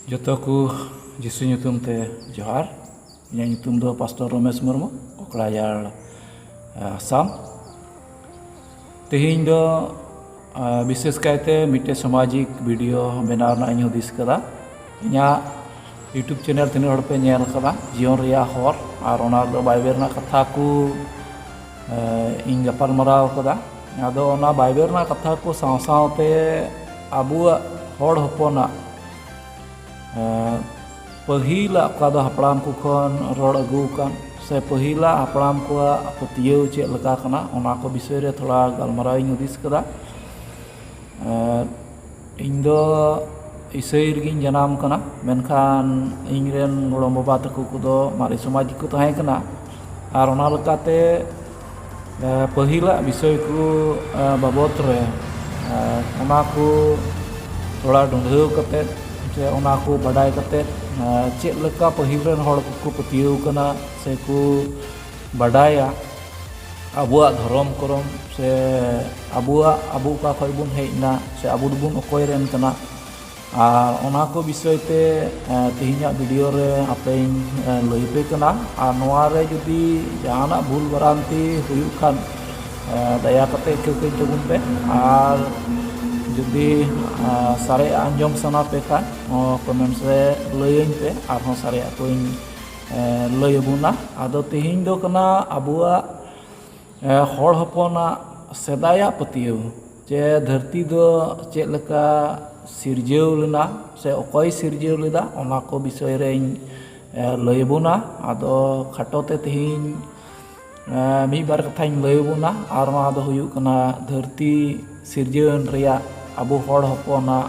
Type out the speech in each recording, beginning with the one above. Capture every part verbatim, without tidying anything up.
ᱡᱚᱛᱚ ᱠᱚ ᱡᱤᱥᱩ ᱧᱩᱛᱩᱢ ᱛᱮ ᱡᱚᱦᱟᱨ᱾ ᱤᱧᱟᱹᱜ ᱧᱩᱛᱩᱢ ᱫᱚ ᱯᱟᱥᱴᱚᱨ ᱨᱚᱢᱮᱥ ᱢᱩᱨᱢᱩ, ᱠᱚᱠᱲᱟᱡᱟᱲ, ᱟᱥᱟᱢ᱾ ᱛᱮᱦᱮᱧ ᱫᱚ, ᱟ, ᱵᱤᱥᱮᱥ ᱠᱟᱭᱛᱮ ᱢᱤᱫᱴᱮᱡ ᱥᱟᱢᱟᱡᱤᱠ ᱵᱷᱤᱰᱤᱭᱳ ᱵᱮᱱᱟᱣ ᱨᱮᱱᱟᱜ ᱤᱧ ᱦᱩᱫᱤᱥ ᱠᱟᱫᱟ᱾ ᱤᱧᱟᱹᱜ YouTube ᱪᱮᱱᱮᱞ ᱛᱤᱱᱟᱹᱜ ᱦᱚᱲ ᱯᱮ ᱧᱮᱞ ᱠᱟᱫᱟ, ᱡᱤᱭᱚᱱ ᱨᱮᱭᱟᱜ ᱦᱚᱨ, ᱟᱨ ᱚᱱᱟ ᱨᱮᱫᱚ ᱵᱟᱭᱵᱮᱞ ᱨᱮᱱᱟᱜ ᱠᱟᱛᱷᱟ ᱠᱚ, ᱮ, ᱤᱧ ᱜᱟᱯᱟᱞ ᱢᱟᱨᱟᱣ ᱠᱟᱫᱟ᱾ ᱟᱫᱚ ᱚᱱᱟ ᱵᱟᱭᱵᱮᱞ ᱨᱮᱱᱟᱜ ᱠᱟᱛᱷᱟ ᱠᱚ ᱥᱟᱶ ᱥᱟᱶᱛᱮ ᱟᱵᱚᱣᱟᱜ ᱦᱚᱲ ᱦᱚᱯᱚᱱᱟᱜ, ᱮ, ᱯᱟᱹᱦᱤᱞᱟᱜ ᱚᱠᱟ ᱫᱚ ᱦᱟᱯᱲᱟᱢ ᱠᱚ ᱠᱷᱚᱱ ᱨᱚᱲ ᱟᱹᱜᱩ ᱟᱠᱟᱱ, ᱥᱮ ᱯᱟᱹᱦᱤᱞᱟᱜ ᱦᱟᱯᱲᱟᱢ ᱠᱚᱣᱟᱜ ᱯᱟᱹᱛᱭᱟᱹᱣ ᱪᱮᱫ ᱞᱮᱠᱟ ᱠᱟᱱᱟ, ᱚᱱᱟ ᱠᱚ ᱵᱤᱥᱚᱭ ᱨᱮ ᱛᱷᱚᱲᱟ ᱜᱟᱞᱢᱟᱨᱟᱣ ᱤᱧ ᱦᱩᱫᱤᱥ ᱠᱟᱫᱟ᱾ ᱮ, ᱤᱧ ᱫᱚ ᱤᱥᱟᱹᱭ ᱨᱮᱜᱤᱧ ᱡᱟᱱᱟᱢ ᱠᱟᱱᱟ, ᱢᱮᱱᱠᱷᱟᱱ ᱤᱧ ᱨᱮᱱ ᱜᱚᱲᱚᱢ ᱵᱟᱵᱟ ᱛᱟᱠᱚ ᱠᱚᱫᱚ ᱢᱟᱨᱮ ᱥᱚᱢᱟᱡᱽ ᱜᱮᱠᱚ ᱛᱟᱦᱮᱸ ᱠᱟᱱᱟ᱾ ᱟᱨ ᱚᱱᱟ ᱞᱮᱠᱟᱛᱮ, ᱮ, ᱯᱟᱹᱦᱤᱞᱟᱜ ᱵᱤᱥᱚᱭ ᱠᱚ, ᱮ, ᱵᱟᱵᱚᱛ ᱨᱮ, ᱮ, ᱚᱱᱟ ᱠᱚ ᱛᱷᱚᱲᱟ ᱰᱩᱸᱰᱷᱟᱹᱣ ᱠᱟᱛᱮᱫ, ᱥᱮ ᱚᱱᱟ ᱠᱚ ᱵᱟᱰᱟᱭ ᱠᱟᱛᱮᱫ, ᱮ, ᱪᱮᱫ ᱞᱮᱠᱟ ᱯᱟᱹᱦᱤᱞ ᱨᱮᱱ ᱦᱚᱲ ᱠᱚᱠᱚ ᱯᱟᱹᱛᱭᱟᱹᱣ ᱠᱟᱱᱟ ᱥᱮ ᱠᱚ ᱵᱟᱰᱟᱭᱟ ᱟᱵᱚᱣᱟᱜ ᱫᱷᱚᱨᱚᱢ ᱠᱚᱨᱚᱢ, ᱥᱮ ᱟᱵᱚᱣᱟᱜ, ᱟᱵᱚ ᱚᱠᱟ ᱠᱷᱚᱡ ᱵᱚᱱ ᱦᱮᱡ ᱮᱱᱟ, ᱥᱮ ᱟᱵᱚ ᱫᱚᱵᱚᱱ ᱚᱠᱚᱭ ᱨᱮᱱ ᱠᱟᱱᱟ, ᱟᱨ ᱚᱱᱟ ᱠᱚ ᱵᱤᱥᱚᱭ ᱛᱮ, ᱮ, ᱛᱮᱦᱮᱧᱟᱜ ᱵᱷᱤᱰᱤᱭᱳ ᱨᱮ ᱟᱯᱮᱧ, ᱮ, ᱞᱟᱹᱭ ᱯᱮ ᱠᱟᱱᱟ᱾ ᱟᱨ ᱱᱚᱣᱟ ᱨᱮ ᱡᱩᱫᱤ ᱡᱟᱦᱟᱱᱟᱜ ᱵᱷᱩᱞ ᱵᱷᱨᱟᱱᱛᱤ ᱦᱩᱭᱩᱜ ᱠᱷᱟᱱ, ᱮ, ᱫᱟᱭᱟ ᱠᱟᱛᱮ ᱤᱠᱟᱹ ᱠᱟᱹᱧ ᱛᱟᱵᱚᱱ ᱯᱮ᱾ ᱟᱨ ᱡᱩᱫᱤ, ᱮ, ᱥᱟᱨᱮᱡ ᱟᱸᱡᱚᱢ ᱥᱟᱱᱟ ᱯᱮ ᱠᱷᱟᱱ, ᱠᱚᱢᱮᱱᱴᱥ ᱨᱮ ᱞᱟᱹᱭᱟᱹᱧ ᱯᱮ, ᱟᱨᱦᱚᱸ ᱥᱟᱨᱮᱡᱟᱜ ᱠᱚᱧ, ᱮ, ᱞᱟᱹᱭ ᱟᱵᱚᱱᱟ᱾ ᱟᱫᱚ ᱛᱮᱦᱮᱧ ᱫᱚ ᱠᱟᱱᱟ ᱟᱵᱚᱣᱟᱜ, ᱮ, ᱦᱚᱲ ᱦᱚᱯᱚᱱᱟᱜ ᱥᱮᱫᱟᱭᱟᱜ ᱯᱟᱹᱛᱭᱟᱹᱣ, ᱡᱮ ᱫᱷᱟᱹᱨᱛᱤ ᱫᱚ ᱪᱮᱫ ᱞᱮᱠᱟ ᱥᱤᱨᱡᱟᱹᱣ ᱞᱮᱱᱟ ᱥᱮ ᱚᱠᱚᱭ ᱥᱤᱨᱡᱟᱹᱣ ᱞᱮᱫᱟ, ᱚᱱᱟ ᱠᱚ ᱵᱤᱥᱚᱭ ᱨᱮᱧ, ᱮ, ᱞᱟᱹᱭ ᱟᱵᱚᱱᱟ᱾ ᱟᱫᱚ ᱠᱷᱟᱴᱚ ᱛᱮ ᱛᱮᱦᱮᱧ, ᱮ, ᱢᱤᱫ ᱵᱟᱨ ᱠᱟᱛᱷᱟᱧ ᱞᱟᱹᱭ ᱟᱵᱚᱱᱟ, ᱟᱨ ᱚᱱᱟ ᱫᱚ ᱦᱩᱭᱩᱜ ᱠᱟᱱᱟ ᱫᱷᱟᱹᱨᱛᱤ ᱥᱤᱨᱡᱟᱹᱣ ᱨᱮᱭᱟᱜ ᱟᱵᱚ ᱦᱚᱲ ᱦᱚᱯᱚᱱᱟᱜ,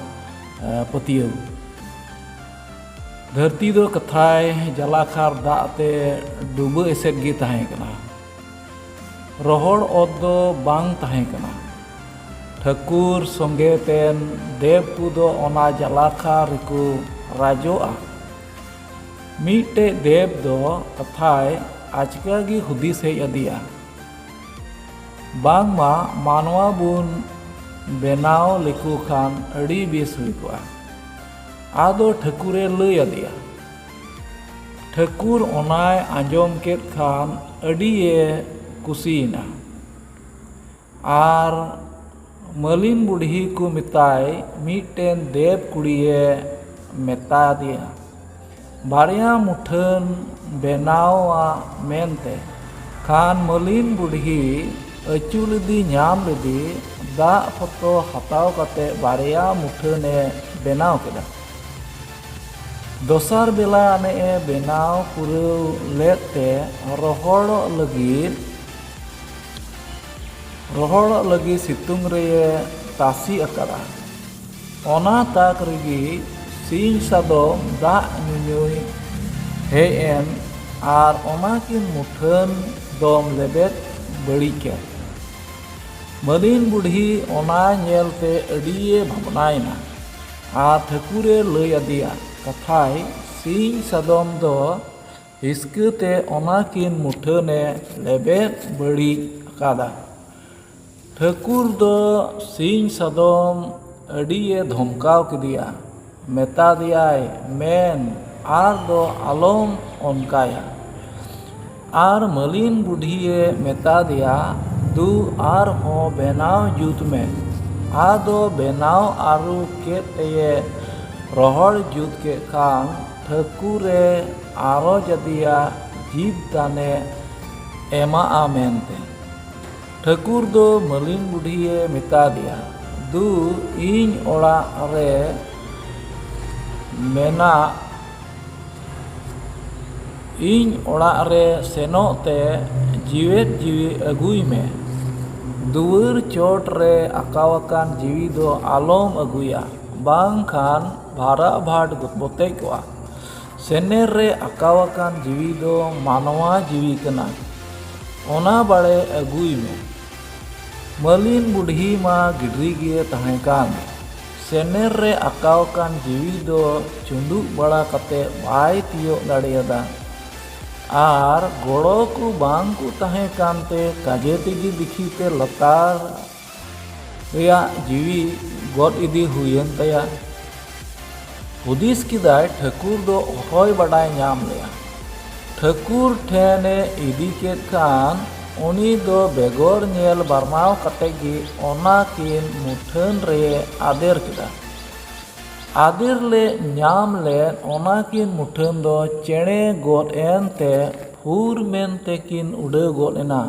ᱮ, ᱯᱟᱹᱛᱭᱟᱹᱣ᱾ ᱫᱷᱟᱹᱨᱛᱤ ᱫᱚ ᱠᱟᱛᱷᱟᱭ ᱡᱟᱞᱟᱠᱟᱨ ᱫᱟᱜ ᱛᱮ ᱰᱩᱵᱟᱹ ᱮᱥᱮᱫ ᱜᱮ ᱛᱟᱦᱮᱸ ᱠᱟᱱᱟ᱾ ᱨᱚᱦᱚᱲ ᱚᱛ ᱫᱚ ᱵᱟᱝ ᱛᱟᱦᱮᱸ ᱠᱟᱱᱟ᱾ ᱴᱷᱟᱹᱠᱩᱨ ᱥᱚᱸᱜᱮ ᱛᱮᱱ ᱫᱮᱵ ᱠᱚᱫᱚ ᱚᱱᱟ ᱡᱟᱞᱟᱠᱟᱨ ᱨᱮᱠᱚ ᱨᱟᱡᱚᱜᱼᱟ᱾ ᱢᱤᱫᱴᱮᱡ ᱫᱮᱵ ᱫᱚ ᱠᱟᱛᱷᱟᱭ ᱟᱪᱠᱟ ᱜᱮ ᱦᱩᱫᱤᱥ ᱦᱮᱡ ᱟᱫᱮᱭᱟ, ᱵᱟᱝᱢᱟ ᱢᱟᱱᱣᱟ ᱵᱚᱱ ᱵᱮᱱᱟᱣ ᱞᱮᱠᱚ ᱠᱷᱟᱱ ᱟᱹᱰᱤ ᱵᱮᱥ ᱦᱩᱭ ᱠᱚᱜᱼᱟ᱾ ᱟᱫᱚ ᱴᱷᱟᱹᱠᱩᱨᱮ ᱞᱟᱹᱭ ᱟᱫᱮᱭᱟ᱾ ᱴᱷᱟᱹᱠᱩᱨ ᱚᱱᱟᱭ ᱟᱸᱡᱚᱢ ᱠᱮᱫ ᱠᱷᱟᱱ ᱟᱹᱰᱤᱭᱮ ᱠᱩᱥᱤᱭᱮᱱᱟ᱾ ᱟᱨ ᱢᱟᱹᱞᱤᱱ ᱵᱩᱰᱷᱤ ᱠᱚ ᱢᱮᱛᱟᱭ ᱢᱤᱫᱴᱮᱱ ᱫᱮᱵ ᱠᱩᱲᱤᱭᱮ ᱢᱮᱛᱟ ᱫᱮᱭᱟ, ᱵᱟᱨᱭᱟ ᱢᱩᱴᱷᱟᱹᱱ ᱵᱮᱱᱟᱣᱟ ᱢᱮᱱᱛᱮ᱾ ᱠᱷᱟᱱ ᱢᱟᱹᱞᱤᱱ ᱵᱩᱰᱷᱤ ᱟᱹᱪᱩ ᱞᱮᱫᱮ ᱧᱟᱢ ᱞᱮᱫᱮ ᱫᱟᱜ ᱯᱷᱚᱛᱚ ᱦᱟᱛᱟᱣ ᱠᱟᱛᱮ ᱵᱟᱨᱭᱟ ᱢᱩᱴᱷᱟᱹᱱᱮ ᱵᱮᱱᱟᱣ ᱠᱮᱫᱟ᱾ ᱫᱚᱥᱟᱨ ᱵᱮᱞᱟ ᱟᱱᱮ ᱮ ᱵᱮᱱᱟᱣ ᱯᱩᱨᱟᱹᱣ ᱞᱮᱫ ᱛᱮ ᱨᱚᱦᱚᱲᱚᱜ ᱞᱟᱹᱜᱤᱫ ᱨᱚᱦᱚᱲᱚᱜ ᱞᱟᱹᱜᱤᱫ ᱥᱤᱛᱩᱝ ᱨᱮᱭᱮ ᱛᱟᱥᱮ ᱟᱠᱟᱫᱟ᱾ ᱚᱱᱟ ᱛᱟᱠ ᱨᱮᱜᱮ ᱥᱤᱧ ᱥᱟᱫᱚᱢ ᱫᱟᱜ ᱧᱩᱧᱩᱭ ᱦᱮᱡ ᱮᱱ ᱟᱨ ᱚᱱᱟ ᱠᱤᱱ ᱢᱩᱴᱷᱟᱹᱱ ᱫᱚᱢ ᱞᱮᱵᱮᱫ ᱵᱟᱹᱲᱤᱡ ᱠᱮᱫ᱾ ᱢᱟᱹᱞᱤᱱ ᱵᱩᱰᱷᱤ ᱚᱱᱟ ᱧᱮᱞᱛᱮ ᱟᱹᱰᱤᱭᱮ ᱵᱷᱟᱵᱽᱱᱟᱭᱮᱱᱟ ᱟᱨ ᱴᱷᱟᱹᱠᱩᱨᱮ ᱞᱟᱹᱭ ᱟᱫᱮᱭᱟ ᱠᱟᱛᱷᱟᱭ, ᱥᱤᱧ ᱥᱟᱫᱚᱢ ᱫᱚ ᱦᱤᱥᱠᱟᱹ ᱛᱮ ᱚᱱᱟ ᱠᱤᱱ ᱢᱩᱴᱷᱟᱹᱱᱮ ᱞᱮᱵᱮᱫ ᱵᱟᱹᱲᱤᱡ ᱟᱠᱟᱫᱟ᱾ ᱴᱷᱟᱹᱠᱩᱨ ᱫᱚ ᱥᱤᱧ ᱥᱟᱫᱚᱢ ᱟᱹᱰᱤᱭᱮ ᱫᱷᱚᱢᱠᱟᱣ ᱠᱮᱫᱮᱭᱟ᱾ ᱢᱮᱛᱟ ᱫᱮᱭᱟᱭ, ᱢᱮᱱ ᱟᱨ ᱫᱚ ᱟᱞᱚᱢ ᱚᱱᱠᱟᱭᱟ᱾ ᱟᱨ ᱢᱟᱹᱞᱤᱱ ᱵᱩᱰᱷᱤᱭᱮ ᱢᱮᱛᱟ ᱫᱮᱭᱟ, ᱫᱩ ᱟᱨᱦᱚᱸ ᱵᱮᱱᱟᱣ ᱡᱩᱛ ᱢᱮ᱾ ᱟᱫᱚ ᱵᱮᱱᱟᱣ ᱟᱹᱨᱩ ᱠᱮᱫ ᱛᱮᱭᱮ ᱨᱚᱦᱚᱲ ᱡᱩᱛ ᱠᱮᱫ ᱠᱷᱟᱱ ᱴᱷᱟᱹᱠᱩᱨᱮ ᱟᱨᱚᱡ ᱟᱫᱮᱭᱟ ᱡᱤᱵᱽ ᱫᱟᱱᱮ ᱮᱢᱟᱜᱼᱟ ᱢᱮᱱᱛᱮ᱾ ᱴᱷᱟᱹᱠᱩᱨ ᱫᱚ ᱢᱟᱹᱞᱤᱱ ᱵᱩᱰᱷᱤᱭᱮ ᱢᱮᱛᱟ ᱫᱮᱭᱟ, ᱫᱩ ᱤᱧ ᱚᱲᱟᱜ ᱨᱮ ᱢᱮᱱᱟᱜ ᱤᱧ ᱚᱲᱟᱜ ᱨᱮ ᱥᱮᱱᱚᱜ ᱛᱮ ᱡᱤᱣᱮᱫ ᱡᱤᱣᱤ ᱟᱹᱜᱩᱭ ᱢᱮ᱾ ᱫᱩᱣᱟᱹᱨ ᱪᱚᱴ ᱨᱮ ᱟᱠᱟᱣ ᱟᱠᱟᱱ ᱡᱤᱣᱤ ᱫᱚ ᱟᱞᱚᱢ ᱟᱹᱜᱩᱭᱟ, ᱵᱟᱝᱠᱷᱟᱱ ᱵᱷᱟᱨᱟᱜ ᱵᱷᱟᱴ ᱵᱚᱛᱮᱡ ᱠᱚᱜᱼᱟ᱾ ᱥᱮᱱᱮᱨ ᱨᱮ ᱟᱠᱟᱣ ᱟᱠᱟᱱ ᱡᱤᱣᱤ ᱫᱚ ᱢᱟᱱᱣᱟ ᱡᱤᱣᱤ ᱠᱟᱱᱟ, ᱚᱱᱟ ᱵᱟᱲᱮ ᱟᱹᱜᱩᱭ ᱢᱮ᱾ ᱢᱟᱹᱞᱤᱱ ᱵᱩᱰᱷᱤ ᱢᱟ ᱜᱤᱰᱨᱤ ᱜᱮ ᱛᱟᱦᱮᱸ ᱠᱟᱱ᱾ ᱥᱮᱱᱮᱨ ᱨᱮ ᱟᱠᱟᱣ ᱟᱠᱟᱱ ᱡᱤᱣᱤ ᱫᱚ ᱪᱩᱸᱰᱩᱜ ᱵᱟᱲᱟ ᱠᱟᱛᱮ ᱵᱟᱭ ᱛᱤᱭᱳᱜ ᱫᱟᱲᱮᱭᱟᱫᱟ᱾ ᱟᱨ ᱜᱚᱲᱚ ᱠᱚ ᱵᱟᱝ ᱠᱚ ᱛᱟᱦᱮᱸ ᱠᱟᱱᱛᱮ ᱠᱟᱡᱮ ᱛᱮᱜᱮ ᱫᱤᱠᱷᱤ ᱛᱮ ᱞᱟᱛᱟᱨ ᱨᱮᱭᱟᱜ ᱡᱤᱣᱤ ᱜᱚᱫ ᱤᱫᱤ ᱦᱩᱭᱮᱱ ᱛᱟᱭᱟ᱾ ᱦᱩᱫᱤᱥ ᱠᱮᱫᱟᱭ ᱴᱷᱟᱹᱠᱩᱨ ᱫᱚ ᱚᱦᱚᱭ ᱵᱟᱰᱟᱭ ᱧᱟᱢ ᱞᱮᱭᱟ᱾ ᱴᱷᱟᱹᱠᱩᱨ ᱴᱷᱮᱱᱮ ᱤᱫᱤ ᱠᱮᱫ ᱠᱷᱟᱱ ᱩᱱᱤ ᱫᱚ ᱵᱮᱜᱚᱨ ᱧᱮᱞ ᱵᱟᱨᱱᱟᱣ ᱠᱟᱛᱮ ᱜᱮ ᱚᱱᱟ ᱠᱤᱱ ᱢᱩᱴᱷᱟᱹᱱ ᱨᱮ ᱟᱫᱮᱨ ᱠᱮᱫᱟ᱾ ᱟᱫᱮᱨ ᱞᱮ ᱧᱟᱢ ᱞᱮᱫ ᱚᱱᱟ ᱠᱤᱱ ᱢᱩᱴᱷᱟᱹᱱ ᱫᱚ ᱪᱮᱬᱮ ᱜᱚᱫ ᱮᱱᱛᱮ ᱯᱷᱩᱨ ᱢᱮᱱᱛᱮ ᱠᱤᱱ ᱩᱰᱟᱹᱣ ᱜᱚᱫ ᱮᱱᱟ᱾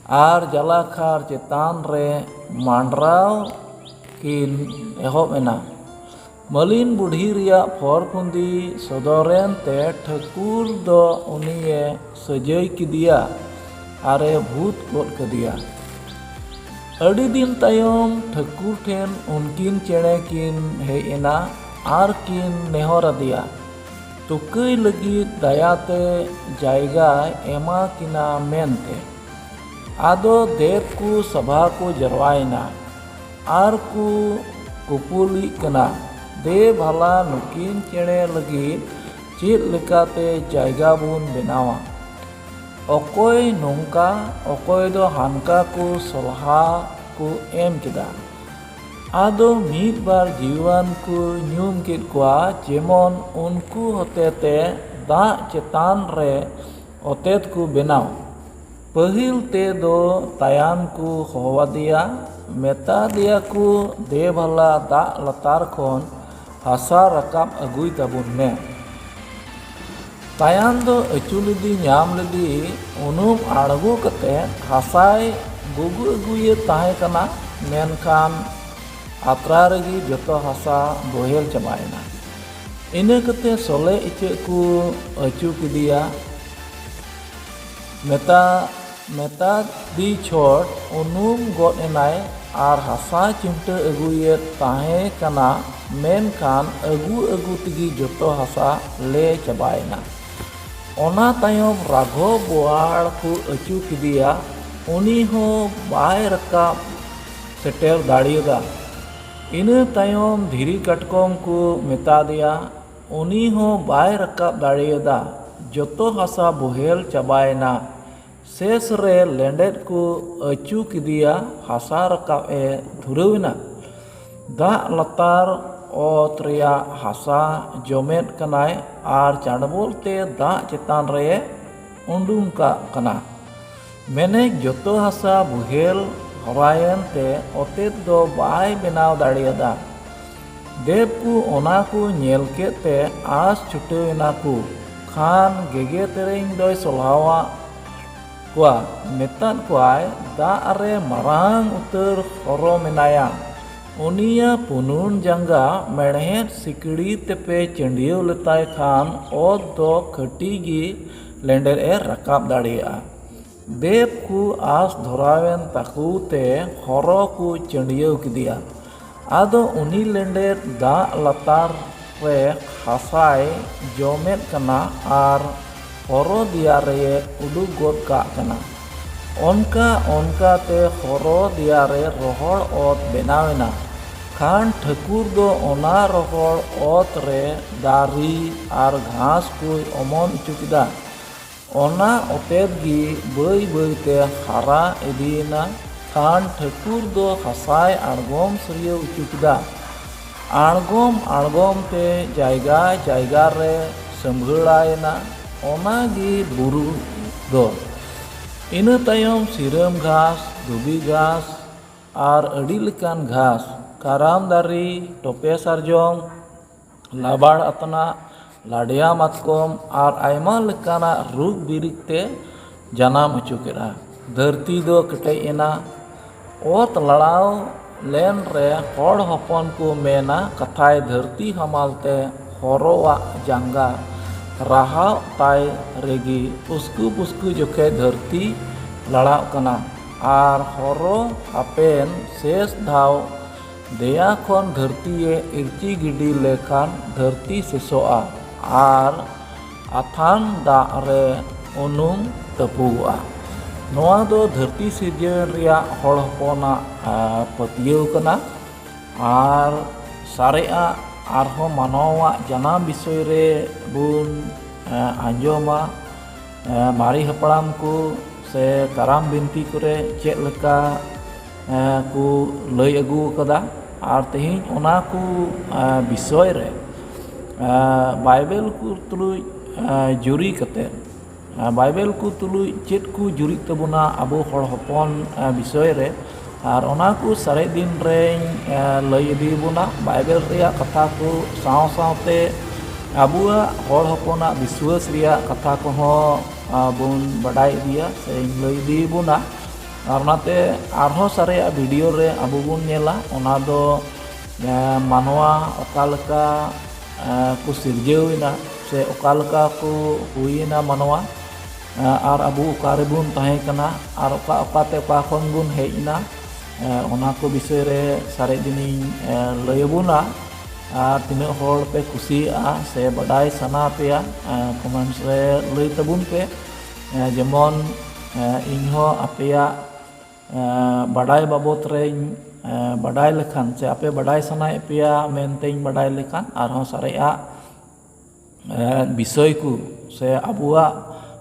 ᱟᱨ ᱡᱟᱞᱟᱠᱷᱟᱨ ᱪᱮᱛᱟᱱ ᱨᱮ ᱢᱟᱸᱰᱨᱟᱣ ᱠᱤᱱ ᱮᱦᱚᱵ ᱮᱱᱟ᱾ ᱢᱟᱹᱞᱤᱱ ᱵᱩᱰᱷᱤ ᱨᱮᱭᱟᱜ ᱯᱷᱚᱨ ᱠᱩᱸᱫᱤ ᱥᱚᱫᱚᱨᱮᱱ ᱛᱮ ᱴᱷᱟᱹᱠᱩᱨ ᱫᱚ ᱩᱱᱤᱭᱮ ᱥᱟᱹᱡᱟᱹᱭ ᱠᱮᱫᱮᱭᱟ ᱟᱨᱮ ᱵᱷᱩᱛ ᱜᱚᱫ ᱠᱮᱫᱮᱭᱟ᱾ ᱟᱹᱰᱤ ᱫᱤᱱ ᱛᱟᱭᱚᱢ ᱴᱷᱟᱹᱠᱩᱨ ᱴᱷᱮᱱ ᱩᱱᱠᱤᱱ ᱪᱮᱬᱮ ᱠᱤᱱ ᱦᱮᱡ ᱮᱱᱟ ᱟᱨ ᱠᱤᱱ ᱱᱮᱦᱚᱨ ᱟᱫᱮᱭᱟ ᱛᱩᱠᱟᱹᱭ ᱞᱟᱹᱜᱤᱫ ᱫᱟᱭᱟᱛᱮ ᱡᱟᱭᱜᱟᱭ ᱮᱢᱟ ᱠᱤᱱᱟ ᱢᱮᱱᱛᱮ᱾ ᱟᱫᱚ ᱫᱮᱵ ᱠᱚ ᱥᱟᱵᱷᱟ ᱠᱚ ᱡᱟᱨᱣᱟᱭᱮᱱᱟ ᱟᱨ ᱠᱚ ᱠᱩᱯᱩᱞᱤᱜ ᱠᱟᱱᱟ, ᱫᱮ ᱵᱷᱟᱞᱟ ᱱᱩᱠᱤᱱ ᱪᱮᱬᱮ ᱞᱟᱹᱜᱤᱫ ᱪᱮᱫ ᱞᱮᱠᱟᱛᱮ ᱡᱟᱭᱜᱟ ᱵᱚᱱ ᱵᱮᱱᱟᱣᱟ? ᱚᱠᱚᱭ ᱱᱚᱝᱠᱟ, ᱚᱠᱚᱭ ᱫᱚ ᱦᱟᱱᱠᱟ ᱠᱚ ᱥᱚᱞᱦᱟ ᱠᱚ ᱮᱢ ᱠᱮᱫᱟ᱾ ᱟᱫᱚ ᱢᱤᱫ ᱵᱟᱨ ᱡᱤᱣᱤᱣᱟᱱ ᱠᱚ ᱧᱩᱢ ᱠᱮᱫ ᱠᱚᱣᱟ, ᱡᱮᱢᱚᱱ ᱩᱱᱠᱩ ᱦᱚᱛᱮᱛᱮ ᱫᱟᱜ ᱪᱮᱛᱟᱱ ᱨᱮ ᱚᱛᱮᱛ ᱠᱚ ᱵᱮᱱᱟᱣ᱾ ᱯᱟᱹᱦᱤᱞ ᱛᱮ ᱫᱚ ᱛᱟᱭᱟᱱ ᱠᱚ ᱦᱚᱦᱚᱣᱟᱫᱮᱭᱟ, ᱢᱮᱛᱟ ᱫᱮᱭᱟ ᱠᱚ, "ᱫᱮ ᱵᱷᱟᱞᱟ ᱫᱟᱜ ᱞᱟᱛᱟᱨ ᱠᱷᱚᱱ ᱦᱟᱥᱟ ᱨᱟᱠᱟᱵ ᱟᱹᱜᱩᱭ ᱛᱟᱵᱚᱱ ᱢᱮ᱾" ᱛᱟᱭᱟᱱ ᱫᱚ ᱟᱹᱪᱩ ᱞᱮᱫᱮ ᱧᱟᱢ ᱞᱮᱫᱮ ᱩᱱᱩᱢ ᱟᱬᱜᱚ ᱠᱟᱛᱮ ᱦᱟᱥᱟᱭ ᱜᱩᱜᱩ ᱟᱹᱜᱩᱭᱮᱫ ᱛᱟᱦᱮᱸ ᱠᱟᱱᱟ, ᱢᱮᱱᱠᱷᱟᱱ ᱟᱛᱨᱟ ᱨᱮᱜᱮ ᱡᱚᱛᱚ ᱦᱟᱥᱟ ᱵᱚᱦᱮᱞ ᱪᱟᱵᱟᱭᱮᱱᱟ᱾ ᱤᱱᱟᱹ ᱠᱟᱛᱮ ᱥᱚᱞᱮ ᱤᱪᱟᱹᱜ ᱠᱚ ᱟᱹᱪᱩ ᱠᱮᱫᱮᱭᱟ᱾ ᱢᱮᱛᱟ ᱢᱮᱛᱟ ᱫᱤ ᱪᱷᱚᱴ ᱩᱱᱩᱢ ᱜᱚᱫ ᱮᱱᱟᱭ ᱟᱨ ᱦᱟᱥᱟ ᱪᱤᱢᱴᱟᱹ ᱟᱹᱜᱩᱭᱮᱫ ᱛᱟᱦᱮᱸ ᱠᱟᱱᱟ, ᱢᱮᱱᱠᱷᱟᱱ ᱟᱹᱜᱩ ᱟᱹᱜᱩ ᱛᱮᱜᱮ ᱡᱚᱛᱚ ᱦᱟᱥᱟ ᱞᱮ ᱪᱟᱵᱟᱭᱮᱱᱟ᱾ ᱚᱱᱟ ᱛᱟᱭᱚᱢ ᱨᱟᱜᱷᱚ ᱵᱳᱣᱟᱲ ᱠᱚ ᱟᱹᱪᱩ ᱠᱮᱫᱮᱭᱟ, ᱩᱱᱤ ᱦᱚᱸ ᱵᱟᱭ ᱨᱟᱠᱟᱵ ᱥᱮᱴᱮᱨ ᱫᱟᱲᱮᱭᱟᱫᱟ᱾ ᱤᱱᱟᱹ ᱛᱟᱭᱚᱢ ᱫᱷᱤᱨᱤ ᱠᱟᱴᱠᱚᱢ ᱠᱚ ᱢᱮᱛᱟ ᱫᱮᱭᱟ, ᱩᱱᱤ ᱦᱚᱸ ᱵᱟᱭ ᱨᱟᱠᱟᱵ ᱫᱟᱲᱮᱭᱟᱫᱟ᱾ ᱡᱚᱛᱚ ᱦᱟᱥᱟ ᱵᱚᱦᱮᱞ ᱪᱟᱵᱟᱭᱮᱱᱟ᱾ ᱥᱮᱥ ᱨᱮ ᱞᱮᱸᱰᱮᱫ ᱠᱚ ᱟᱹᱪᱩ ᱠᱮᱫᱮᱭᱟ, ᱦᱟᱥᱟ ᱨᱟᱠᱟᱵ ᱮ ᱫᱷᱩᱨᱟᱹᱣ ᱮᱱᱟ᱾ ᱫᱟᱜ ᱞᱟᱛᱟᱨ ᱚᱛ ᱨᱮᱭᱟᱜ ᱦᱟᱥᱟ ᱡᱚᱢᱮᱫ ᱠᱟᱱᱟᱭ ᱟᱨ ᱪᱟᱰᱵᱚᱞ ᱛᱮ ᱫᱟᱜ ᱪᱮᱛᱟᱱ ᱨᱮ ᱩᱰᱩᱝ ᱠᱟᱜ ᱠᱟᱱᱟ᱾ ᱢᱮᱱᱮᱠ ᱡᱚᱛᱚ ᱦᱟᱥᱟ ᱵᱚᱦᱮᱞ ᱦᱚᱨᱟᱭᱮᱱ ᱛᱮ ᱚᱛᱮᱫ ᱫᱚ ᱵᱟᱭ ᱵᱮᱱᱟᱣ ᱫᱟᱲᱮᱭᱟᱫᱟ᱾ ᱫᱮᱵ ᱠᱚ ᱚᱱᱟ ᱠᱚ ᱧᱮᱞ ᱠᱮᱫ ᱛᱮ ᱟᱥ ᱪᱷᱩᱴᱟᱹᱣ ᱮᱱᱟ ᱠᱚ᱾ ᱠᱷᱟᱱ ᱜᱮᱜᱮ ᱛᱮᱨᱮᱧ ᱫᱚᱭ ᱥᱚᱞᱦᱟᱣᱟᱜ ᱠᱚᱣᱟ, ᱢᱮᱛᱟᱫ ᱠᱚᱣᱟᱭ, "ᱫᱟᱜ ᱨᱮ ᱢᱟᱨᱟᱝ ᱩᱛᱟᱹᱨ ᱦᱚᱨᱚ ᱢᱮᱱᱟᱭᱟ᱾ ᱩᱱᱤᱭᱟᱜ ᱯᱩᱱᱩᱱ ᱡᱟᱸᱜᱟ ᱢᱮᱬᱦᱮᱫ ᱥᱤᱠᱲᱤ ᱛᱮᱯᱮ ᱪᱟᱹᱰᱭᱟᱹᱣ ᱞᱮᱛᱟᱭ ᱠᱷᱟᱱ ᱚᱛ ᱫᱚ ᱠᱟᱹᱴᱤᱡ ᱜᱮ ᱞᱮᱸᱰᱮᱫ ᱮ ᱨᱟᱠᱟᱵ ᱫᱟᱲᱮᱭᱟᱜᱼᱟ᱾" ᱫᱮᱵ ᱠᱚ ᱟᱥ ᱫᱷᱚᱨᱟᱣᱮᱱ ᱛᱟᱠᱚ ᱛᱮ ᱦᱚᱨᱚ ᱠᱚ ᱪᱟᱹᱰᱭᱟᱹᱣ ᱠᱮᱫᱮᱭᱟ᱾ ᱟᱫᱚ ᱩᱱᱤ ᱞᱮᱸᱰᱮᱫ ᱫᱟᱜ ᱞᱟᱛᱟᱨ ᱨᱮ ᱦᱟᱥᱟᱭ ᱡᱚᱢᱮᱫ ᱠᱟᱱᱟ ᱟᱨ ᱦᱚᱨᱚ ᱫᱮᱭᱟ ᱨᱮᱭ ᱩᱰᱩᱠ ᱜᱚᱫ ᱠᱟᱜ ᱠᱟᱱᱟ᱾ ᱚᱱᱠᱟ ᱚᱱᱠᱟ ᱛᱮ ᱦᱚᱨᱚ ᱫᱮᱭᱟ ᱨᱮ ᱨᱚᱦᱚᱲ ᱚᱛ ᱵᱮᱱᱟᱣ ᱮᱱᱟ᱾ ᱠᱷᱟᱱ ᱴᱷᱟᱹᱠᱩᱨ ᱫᱚ ᱚᱱᱟ ᱨᱚᱦᱚᱲ ᱚᱛ ᱨᱮ ᱫᱟᱨᱮ ᱟᱨ ᱜᱷᱟᱥ ᱠᱚᱭ ᱚᱢᱚᱱ ᱦᱚᱪᱚ ᱠᱮᱫᱟ᱾ ᱚᱱᱟ ᱚᱛᱮᱫ ᱜᱮ ᱵᱟᱹᱭ ᱵᱟᱹᱭ ᱛᱮ ᱦᱟᱨᱟ ᱤᱫᱤᱭᱮᱱᱟ᱾ ᱠᱷᱟᱱ ᱴᱷᱟᱹᱠᱩᱨ ᱫᱚ ᱦᱟᱥᱟᱭ ᱟᱬᱜᱚᱢ ᱥᱟᱹᱨᱭᱟᱹᱣ ᱦᱚᱪᱚ ᱠᱮᱫᱟ᱾ ᱟᱬᱜᱚᱢ ᱟᱬᱜᱚᱢ ᱛᱮ ᱡᱟᱭᱜᱟ ᱡᱟᱭᱜᱟ ᱨᱮ ᱥᱟᱹᱢᱵᱷᱟᱹᱲᱟᱭᱮᱱᱟ᱾ ᱚᱱᱟ ᱜᱮ ᱵᱩᱨᱩ ᱫᱚ᱾ ᱤᱱᱟᱹ ᱛᱟᱭᱚᱢ ᱥᱤᱨᱟᱹᱢ ᱜᱷᱟᱥ, ᱫᱷᱩᱵᱤ ᱜᱷᱟᱥ ᱟᱨ ᱟᱹᱰᱤ ᱞᱮᱠᱟᱱ ᱜᱷᱟᱥ, ᱠᱟᱨᱟᱢ ᱫᱟᱨᱮ, ᱴᱚᱯᱮ ᱥᱟᱨᱡᱚᱢ, ᱞᱟᱵᱟᱲ ᱟᱛᱱᱟᱜ, ᱞᱟᱰᱭᱟ ᱢᱟᱛᱠᱚᱢ ᱟᱨ ᱟᱭᱢᱟ ᱞᱮᱠᱟᱱᱟᱜ ᱨᱩᱠ ᱵᱤᱨᱤᱫ ᱛᱮ ᱡᱟᱱᱟᱢ ᱦᱚᱪᱚ ᱠᱮᱫᱼᱟ᱾ ᱫᱷᱟᱹᱨᱛᱤ ᱫᱚ ᱠᱮᱴᱮᱡ ᱮᱱᱟ᱾ ᱚᱛ ᱞᱟᱲᱟᱣ ᱞᱮᱱ ᱨᱮ ᱦᱚᱲ ᱦᱚᱯᱚᱱ ᱠᱚ ᱢᱮᱱᱟ, ᱠᱟᱛᱷᱟᱭ ᱫᱷᱟᱹᱨᱛᱤ ᱦᱟᱢᱟᱞ ᱛᱮ ᱦᱚᱨᱚᱣᱟᱜ ᱡᱟᱸᱜᱟ ᱨᱟᱦᱟᱣ ᱛᱟᱭ ᱨᱮᱜᱮ ᱩᱥᱠᱩ ᱯᱩᱥᱠᱩ ᱡᱚᱠᱷᱮᱡ ᱫᱷᱟᱹᱨᱛᱤ ᱞᱟᱲᱟᱣ ᱠᱟᱱᱟ᱾ ᱟᱨ ᱦᱚᱨᱚ ᱦᱟᱯᱮᱱ ᱥᱮᱥ ᱫᱷᱟᱣ ᱫᱮᱭᱟ ᱠᱷᱚᱱ ᱫᱷᱟᱹᱨᱛᱤᱭᱮ ᱤᱨᱪᱤ ᱜᱤᱰᱤ ᱞᱮᱠᱷᱟᱱ ᱫᱷᱟᱹᱨᱛᱤ ᱥᱮᱥᱚᱜᱼᱟ ᱟᱨ ᱟᱛᱷᱟᱱ ᱫᱟᱜ ᱨᱮ ᱩᱱᱩᱢ ᱛᱟᱹᱯᱩᱜᱚᱜᱼᱟ᱾ ᱱᱚᱣᱟ ᱫᱚ ᱫᱷᱟᱹᱨᱛᱤ ᱥᱤᱨᱡᱚᱱ ᱨᱮᱭᱟᱜ ᱦᱚᱲ ᱦᱚᱯᱚᱱᱟᱜ, ᱟ, ᱯᱟᱹᱛᱭᱟᱹᱣ ᱠᱟᱱᱟ᱾ ᱟᱨ ᱥᱟᱨᱮᱡᱟᱜ ᱟᱨᱦᱚᱸ ᱢᱟᱱᱣᱟᱣᱟᱜ ᱡᱟᱱᱟᱢ ᱵᱤᱥᱚᱭ ᱨᱮ ᱵᱚᱱ, ᱟ, ᱟᱸᱡᱚᱢᱟ᱾ ᱮ, ᱢᱟᱨᱮ ᱦᱟᱯᱲᱟᱢ ᱠᱚ ᱥᱮ ᱠᱟᱨᱟᱢ ᱵᱤᱱᱛᱤ ᱠᱚᱨᱮ ᱪᱮᱫ ᱞᱮᱠᱟ, ᱮ, ᱠᱚ ᱞᱟᱹᱭ ᱟᱹᱜᱩ ᱟᱠᱟᱫᱟ᱾ ᱟᱨ ᱛᱮᱦᱮᱧ ᱚᱱᱟ ᱠᱚ, ᱟ, ᱵᱤᱥᱚᱭ ᱨᱮ, ᱟ, ᱵᱟᱭᱵᱮᱞ ᱠᱚ ᱛᱩᱞᱩᱡ, ᱟ, ᱡᱩᱨᱤ ᱠᱟᱛᱮ, ᱟ, ᱵᱟᱭᱵᱮᱞ ᱠᱚ ᱛᱩᱞᱩᱡ ᱪᱮᱫ ᱠᱚ ᱡᱩᱨᱤᱜ ᱛᱟᱵᱚᱱᱟ ᱟᱵᱚ ᱦᱚᱲ ᱦᱚᱯᱚᱱ, ᱟ, ᱵᱤᱥᱚᱭ ᱨᱮ, ᱟᱨ ᱚᱱᱟ ᱠᱚ ᱥᱟᱨᱮᱡ ᱫᱤᱱ ᱨᱮᱧ, ᱟ, ᱞᱟᱹᱭ ᱤᱫᱤ ᱵᱚᱱᱟ᱾ ᱵᱟᱭᱵᱮᱞ ᱨᱮᱭᱟᱜ ᱠᱟᱛᱷᱟ ᱠᱚ ᱥᱟᱶ ᱥᱟᱶᱛᱮ ᱟᱵᱚᱣᱟᱜ ᱦᱚᱲ ᱦᱚᱯᱚᱱᱟᱜ ᱵᱤᱥᱣᱟᱹᱥ ᱨᱮᱭᱟᱜ ᱠᱟᱛᱷᱟ ᱠᱚᱦᱚᱸ, ᱟ, ᱵᱚᱱ ᱵᱟᱰᱟᱭ ᱤᱫᱤᱭᱟ ᱥᱮᱧ ᱞᱟᱹᱭ ᱤᱫᱤ ᱵᱚᱱᱟ᱾ ᱟᱨ ᱚᱱᱟᱛᱮ ᱟᱨᱦᱚᱸ ᱥᱟᱨᱮᱡᱟᱜ ᱵᱷᱤᱰᱤᱭᱳ ᱨᱮ ᱟᱵᱚ ᱵᱚᱱ ᱧᱮᱞᱟ, ᱚᱱᱟ ᱫᱚ, ᱮ, ᱢᱟᱱᱣᱟ ᱚᱠᱟ ᱞᱮᱠᱟ, ᱮ, ᱠᱚ ᱥᱤᱨᱡᱟᱹᱣ ᱮᱱᱟ ᱥᱮ ᱚᱠᱟ ᱞᱮᱠᱟ ᱠᱚ ᱦᱩᱭ ᱮᱱᱟ ᱢᱟᱱᱣᱟ, ᱮ, ᱟᱨ ᱟᱵᱚ ᱚᱠᱟ ᱨᱮᱵᱚᱱ ᱛᱟᱦᱮᱸ ᱠᱟᱱᱟ ᱟᱨ ᱚᱠᱟ ᱚᱠᱟᱛᱮ ᱚᱠᱟ ᱠᱷᱚᱱ ᱵᱚᱱ ᱦᱮᱡ ᱮᱱᱟ, ᱮ, ᱚᱱᱟ ᱠᱚ ᱵᱤᱥᱚᱭ ᱨᱮ ᱥᱟᱨᱮᱡ ᱫᱤᱱᱤᱧ, ᱮ, ᱞᱟᱹᱭ ᱟᱵᱚᱱᱟ᱾ ᱟᱨ ᱛᱤᱱᱟᱹᱜ ᱦᱚᱲ ᱯᱮ ᱠᱩᱥᱤᱭᱟᱜᱼᱟ ᱥᱮ ᱵᱟᱰᱟᱭ ᱥᱟᱱᱟ ᱯᱮᱭᱟ, ᱮ, ᱠᱚᱢᱮᱱᱴᱥ ᱨᱮ ᱞᱟᱹᱭ ᱛᱟᱵᱚᱱ ᱯᱮ᱾ ᱮ, ᱡᱮᱢᱚᱱ, ᱮ, ᱤᱧᱦᱚᱸ ᱟᱯᱮᱭᱟᱜ, ᱮ, ᱵᱟᱰᱟᱭ ᱵᱟᱵᱚᱛ ᱨᱮᱧ, ᱮ, ᱵᱟᱰᱟᱭ ᱞᱮᱠᱷᱟᱱ ᱥᱮ ᱟᱯᱮ ᱵᱟᱰᱟᱭ ᱥᱟᱱᱟᱭᱮᱫ ᱯᱮᱭᱟ ᱢᱮᱱᱛᱮᱧ ᱵᱟᱰᱟᱭ ᱞᱮᱠᱷᱟᱱ ᱟᱨᱦᱚᱸ ᱥᱟᱨᱮᱡᱟᱜ, ᱮ, ᱵᱤᱥᱚᱭ ᱠᱚ ᱥᱮ ᱟᱵᱚᱣᱟᱜ,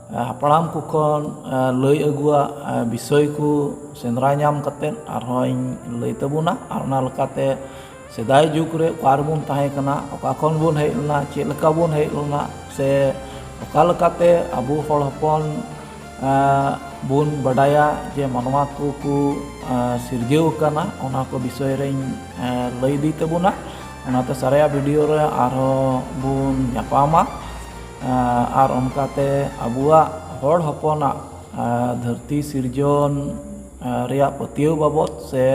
ᱮ, ᱦᱟᱯᱲᱟᱢ ᱠᱚ ᱠᱷᱚᱱ, ᱮ, ᱞᱟᱹᱭ ᱟᱹᱜᱩᱣᱟᱜ, ᱮ, ᱵᱤᱥᱚᱭ ᱠᱚ ᱥᱮᱸᱫᱽᱨᱟ ᱧᱟᱢ ᱠᱟᱛᱮᱫ ᱟᱨᱦᱚᱸᱧ ᱞᱟᱹᱭ ᱛᱟᱵᱚᱱᱟ᱾ ᱟᱨ ᱚᱱᱟ ᱞᱮᱠᱟᱛᱮ ᱥᱮᱫᱟᱭ ᱡᱩᱜᱽ ᱨᱮ ᱚᱠᱟ ᱨᱮᱵᱚᱱ ᱛᱟᱦᱮᱸ ᱠᱟᱱᱟ, ᱚᱠᱟ ᱠᱷᱚᱱ ᱵᱚᱱ ᱦᱮᱡ ᱞᱮᱱᱟ, ᱪᱮᱫ ᱞᱮᱠᱟ ᱵᱚᱱ ᱦᱮᱡ ᱞᱮᱱᱟ, ᱥᱮ ᱚᱠᱟ ᱞᱮᱠᱟᱛᱮ ᱟᱵᱚ ᱦᱚᱲ ᱦᱚᱯᱚᱱ, ᱮᱸ, ᱵᱚᱱ ᱵᱟᱰᱟᱭᱟ ᱡᱮ ᱢᱟᱱᱣᱟ ᱠᱚᱠᱚ, ᱮᱸ, ᱥᱤᱨᱡᱟᱹᱣ ᱟᱠᱟᱱᱟ, ᱚᱱᱟ ᱠᱚ ᱵᱤᱥᱚᱭ ᱨᱮᱧ, ᱮᱸ, ᱞᱟᱹᱭ ᱤᱫᱤ ᱛᱟᱵᱚᱱᱟ᱾ ᱚᱱᱟᱛᱮ ᱥᱟᱨᱮᱡᱟᱜ ᱵᱷᱤᱰᱤᱭᱳ ᱨᱮ ᱟᱨᱦᱚᱸ ᱵᱚᱱ ᱧᱟᱯᱟᱢᱟ, ᱮᱸ, ᱟᱨ ᱚᱱᱠᱟᱛᱮ ᱟᱵᱚᱣᱟᱜ ᱦᱚᱲ ᱦᱚᱯᱚᱱᱟᱜ, ᱮᱸ, ᱫᱷᱟᱹᱨᱛᱤ ᱥᱤᱨᱡᱚᱱ, ᱮᱸ, ᱨᱮᱭᱟᱜ ᱯᱟᱹᱛᱭᱟᱹᱣ ᱵᱟᱵᱚᱛ ᱥᱮ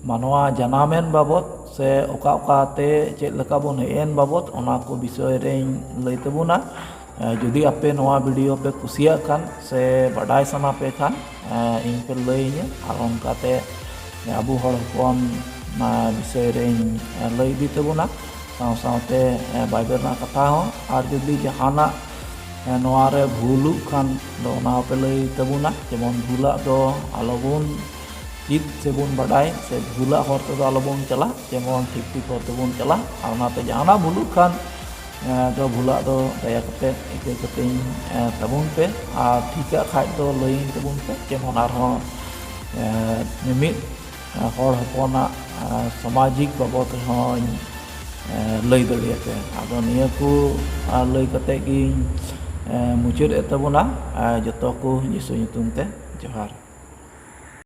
ᱢᱟᱱᱣᱟ ᱡᱟᱱᱟᱢᱮᱱ ᱵᱟᱵᱚᱛ ᱥᱮ ᱚᱠᱟ ᱚᱠᱟᱛᱮ ᱪᱮᱫ ᱞᱮᱠᱟ ᱵᱚᱱ ᱦᱮᱡ ᱮᱱ ᱵᱟᱵᱚᱛ, ᱚᱱᱟ ᱠᱚ ᱵᱤᱥᱚᱭ ᱨᱮᱧ ᱞᱟᱹᱭ ᱛᱟᱵᱚᱱᱟ᱾ ᱮ, ᱡᱩᱫᱤ ᱟᱯᱮ ᱱᱚᱣᱟ ᱵᱷᱤᱰᱤᱭᱳ ᱯᱮ ᱠᱩᱥᱤᱭᱟᱜ ᱠᱷᱟᱱ ᱥᱮ ᱵᱟᱰᱟᱭ ᱥᱟᱱᱟ ᱯᱮ ᱠᱷᱟᱱ, ᱮ, ᱤᱧ ᱯᱮ ᱞᱟᱹᱭᱟᱹᱧᱟᱹ, ᱟᱨ ᱚᱱᱠᱟᱛᱮ ᱟᱵᱚ ᱦᱚᱲ ᱦᱚᱯᱚᱱ ᱚᱱᱟ ᱵᱤᱥᱚᱭ ᱨᱮᱧ, ᱮ, ᱞᱟᱹᱭ ᱤᱫᱤ ᱛᱟᱵᱚᱱᱟ, ᱥᱟᱶ ᱥᱟᱶᱛᱮ, ᱮ, ᱵᱟᱭᱵᱮᱞ ᱨᱮᱱᱟᱜ ᱠᱟᱛᱷᱟ ᱦᱚᱸ᱾ ᱟᱨ ᱡᱩᱫᱤ ᱡᱟᱦᱟᱱᱟᱜ, ᱮ, ᱱᱚᱣᱟ ᱨᱮ ᱵᱷᱩᱞᱩᱜ ᱠᱷᱟᱱ ᱫᱚ ᱚᱱᱟ ᱦᱚᱸᱯᱮ ᱞᱟᱹᱭ ᱛᱟᱵᱚᱱᱟ, ᱡᱮᱢᱚᱱ ᱵᱷᱩᱞᱟᱜ ᱫᱚ ᱟᱞᱚᱵᱚᱱ ᱪᱮᱫ ᱥᱮᱵᱚᱱ ᱵᱟᱰᱟᱭ ᱥᱮ ᱵᱷᱩᱞᱟᱜ ᱦᱚᱨ ᱛᱮᱫᱚ ᱟᱞᱚᱵᱚᱱ ᱪᱟᱞᱟᱜ, ᱡᱮᱢᱚᱱ ᱴᱷᱤᱠ ᱴᱷᱤᱠ ᱦᱚᱨ ᱛᱮᱵᱚᱱ ᱪᱟᱞᱟᱜ᱾ ᱟᱨ ᱚᱱᱟᱛᱮ ᱡᱟᱦᱟᱱᱟᱜ ᱵᱷᱩᱞᱩᱜ ᱠᱷᱟᱱ, ᱮ, ᱫᱚ ᱵᱷᱩᱞᱟᱜ ᱫᱚ ᱫᱟᱭᱟ ᱠᱟᱛᱮ ᱤᱠᱟᱹ ᱠᱟᱛᱮᱧ, ᱮ, ᱛᱟᱵᱚᱱ ᱯᱮ, ᱟᱨ ᱴᱷᱤᱠᱟᱜ ᱠᱷᱟᱡ ᱫᱚ ᱞᱟᱹᱭᱟᱹᱧ ᱛᱟᱵᱚᱱ ᱯᱮ, ᱡᱮᱢᱚᱱ ᱟᱨᱦᱚᱸ, ᱮ, ᱢᱤᱢᱤᱫ ᱦᱚᱲ ᱦᱚᱯᱚᱱᱟᱜ ᱥᱟᱢᱟᱡᱤᱠ ᱵᱟᱵᱚᱫ ᱨᱮᱦᱚᱸᱧ ᱞᱟᱹᱭ ᱫᱟᱲᱮᱭᱟᱯᱮᱭᱟ᱾ ᱟᱫᱚ ᱱᱤᱭᱟᱹ ᱠᱚ ᱞᱟᱹᱭ ᱠᱟᱛᱮ ᱜᱤᱧ ᱢᱩᱪᱟᱹᱫ ᱮᱫ ᱛᱟᱵᱚᱱᱟ᱾ ᱡᱚᱛᱚ ᱠᱚ ᱡᱤᱥᱩ ᱧᱩᱛᱩᱢ ᱛᱮ ᱡᱚᱦᱟᱨ᱾